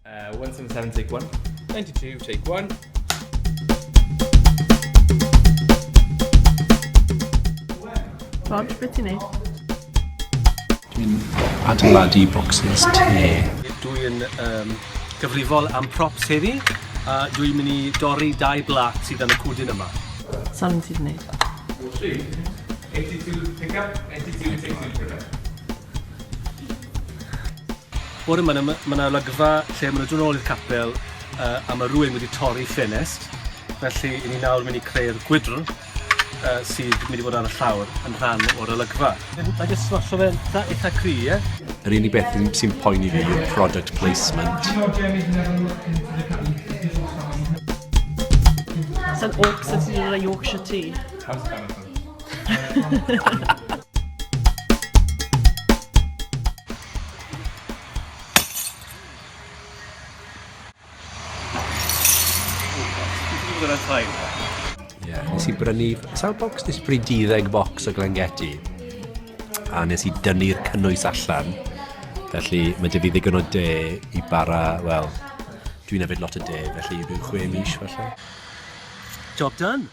177 take 1. 92 take 1. Rog, beth ti'n neud? Dwi'n adeiladu bocsys te. Dwi'n um, gyfrifol am props heddi, a dwi'n mynd i dorri dau blat sydd yn y cwdyn yma. Sa'n ti wedi neud? 3. 82 pick up, 82 take 2 pick up. Bore yma, mae yna olygfa lle maen nhw'n dod nôl i'r capel uh, a mae rhywun wedi torri ffenest. Felly, i ni nawr mynd i creu'r gwydr uh, sydd mynd i fod ar y llawr yn rhan o'r olygfa. Mae jyst smasho fe eitha, eitha cry, ie? Yr unig beth sy'n poeni fi yw'r product placement. Sa'n orcs sydd wedi dod â Yorkshire tea. How's the camera? Ie, yeah, nes i brynu, sawl bocs? Nes i brynu 12 bocs o Glengettie. A nes i dynnu'r cynnwys allan. Felly mae 'da fi ddigon o de i bara, wel, dwi'n yfed lot o de, felly rhyw 6 mis falle. Job done!